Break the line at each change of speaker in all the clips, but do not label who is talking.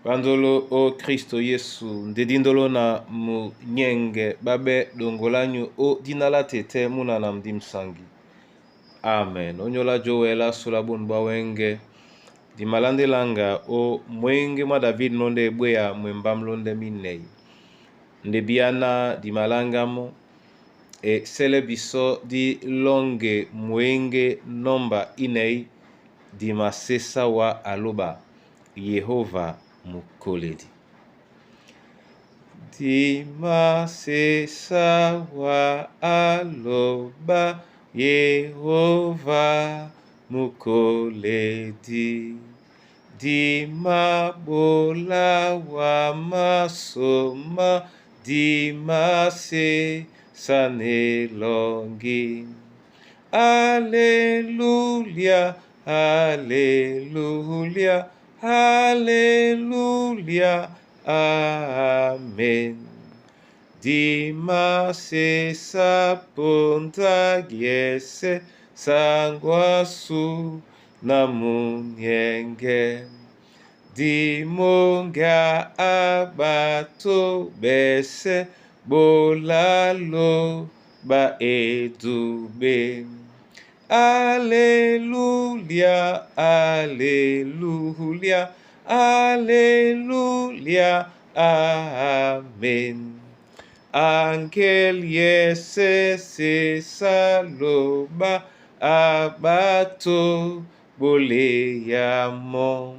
Bandolo o Kristo Yesu nde dindolo na munyenge babe dongolanyu o dina la tete muna na mdimsangi. Amen. Onyola jowela sula bunu bwa wenge dimalandelanga o mwenge mwa David nonde ebweya mwemba mlonde minei. Nde biana dimalangamo e sele biso di longe mwenge nomba inei dimasesa wa aloba Yehova mukoledi. Dimasesa wa aloba Yehova mukoledi. Dimabola wa masoma dimasesa nelongi. Aleluya, aleluya, aleluya, amen. Dimasesa ponda yese sangwasu na munyenge. Dimonga abato bese bolalo ba edube. Aleluya, aleluya, aleluya, amen. Angel yese sesaloba abato boleyamo.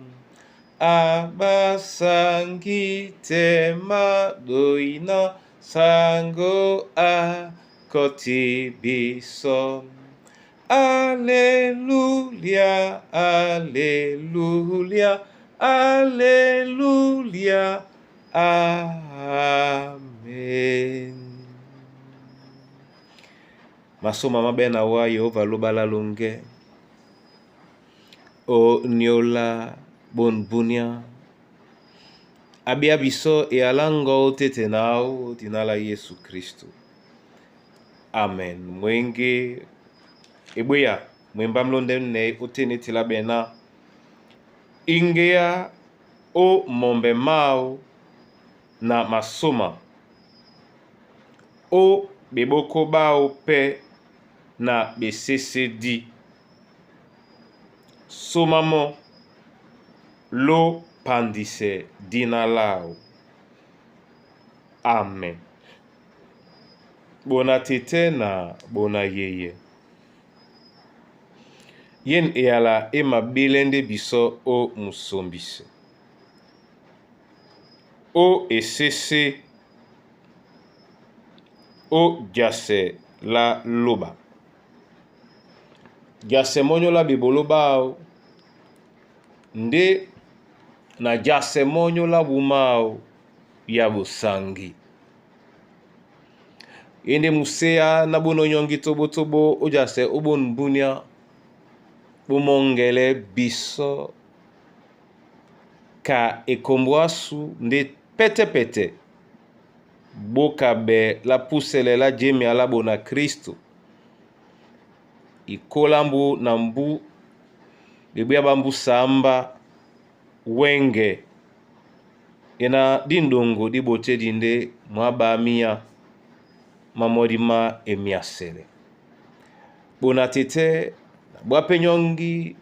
Abasangi tema doina sango a kotibiso. Aleluya, aleluya, aleluya, amen. Masoma mabena wa Yehova lobala longe o niola bonbunia abia biso ealango tete nao dinala Yesu Kristo. Amen. Mwenge ebweya mwemba mlonde ne otene tila bena ingea o mombe mao na masoma o beboko bao pe na besesedi somamo lo pandise dina lao. Amen. Bona tete na bona yeye. Yen eyala emabelende biso o musombise. O esese o jase la loba. Jase monyo la bebolo bao. Nde na jase monyo la bumao ya bosangi. Ende musea na bono nyongi tobo-tobo o jase o bonbunia bomongele biso ka ekombwasu nde pete-pete bokabe la pusele la jemia la bona Kristo ikolambu na mbu bebweya bambu samba wenge ena dindongo dibote dinde mwa bamia mamodi ma emiasele bona tete bwape nyongi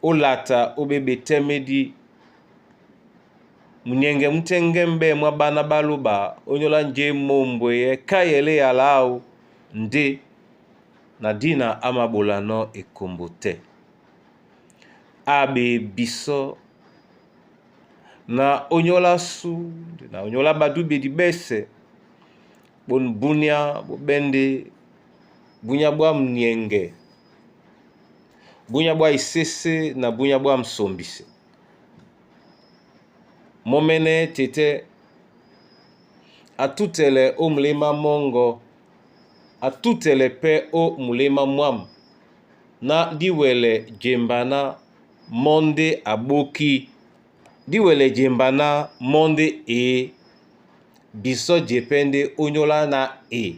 olata obebe temedi munyenge mutengembe mwa bana baluba onyola nje mombwe ye kayele ya lao nde na dina amabolano ekombo te abe biso na onyola su na onyola badubedi bese bonbunia bobende bunya bwa mnyenge bunya bwa isese na bunya bwa msombise momene tete atutele o mulema mongo atutele pe o mulema mwam na diwele jembana monde aboki diwele jembana monde e biso jepende onyola na e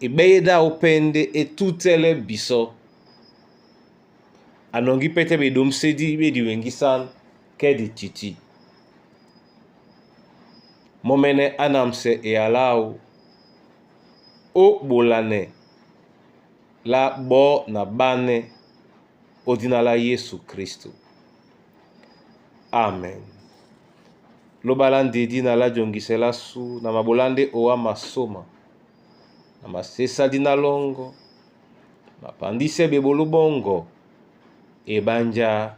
ebeyeda opende etutele biso anongi pete bedomsedi bediwengisan. kɛ dititi. Mɔ́mɛ́nɛ́ á namsɛ eyá láō ó ɓolanɛ lá ɓɔɔ́ na ɓánɛ́ ó dina lá Yesu Kristo. Amen. Loba lá ndedi na lá djongisɛ lásu na mabolá ndé owá masôma na masesa dina longo mapandisɛ bebolu bongo ebanja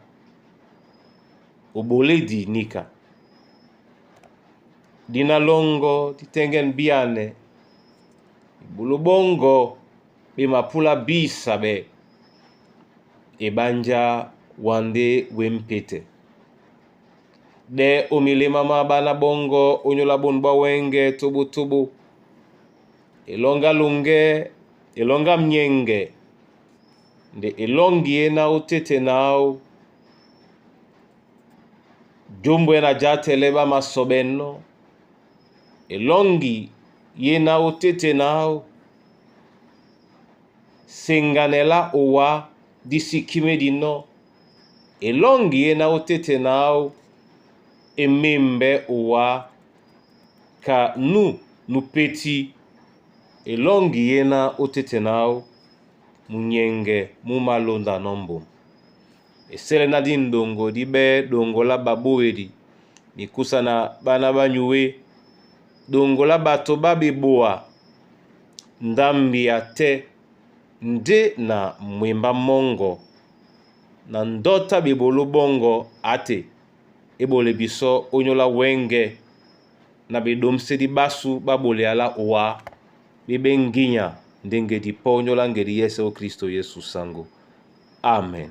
oboledi nika. Dina longo ditengene biane bebolu bongo be mapula bisa bɛ ebanja wande wempete. Dɛ omilema má ɓána ɓɔ́ŋgɔ̄ ónyólá ɓôn ɓá wɛ́ŋgɛ̄ tóbótóbó. Elɔŋgá loŋgɛ́, elɔŋgá myɛŋgɛ, nde elɔ́ŋgi éná ó téte náō, jǒmbwɛ́ na játɛlɛ́ ɓá māsɔɓɛnɔ́, elɔ́ŋgi éná ó téte náō, seŋganɛ lá owá dí sí kímédinɔ́, elɔ́ŋgi éná ó téte náō, e mémbɛ́ owá ka nú nupétí, elɔ́ŋgi éná ó téte náō, munyɛŋgɛ mú mālóndanɔ́ mbom. Esélɛ ná dí ndoŋgo dí ɓɛ́ ɗoŋgo lá ɓaɓówedi, mikúsa na ɓána ɓá nyué, ɗoŋgo lá ɓato ɓá ɓeboa, ndámbi a tɛ́ ndé na mwembá mɔ́ŋgɔ na ndɔ́ tá ɓebolú ɓɔ́ŋgɔ̄ a te é ɓolɛ bisɔ́ ónyólá wɛ́ŋgɛ̄ na ɓeɗǒmsédí ɓásū ɓá ɓolea lá owá ɓé ɓé ŋgínya ndé ŋgedi pɔ́ ónyólá ŋgedi yɛ́sɛ̄ ó Kristo Yesu saŋgó. Amen.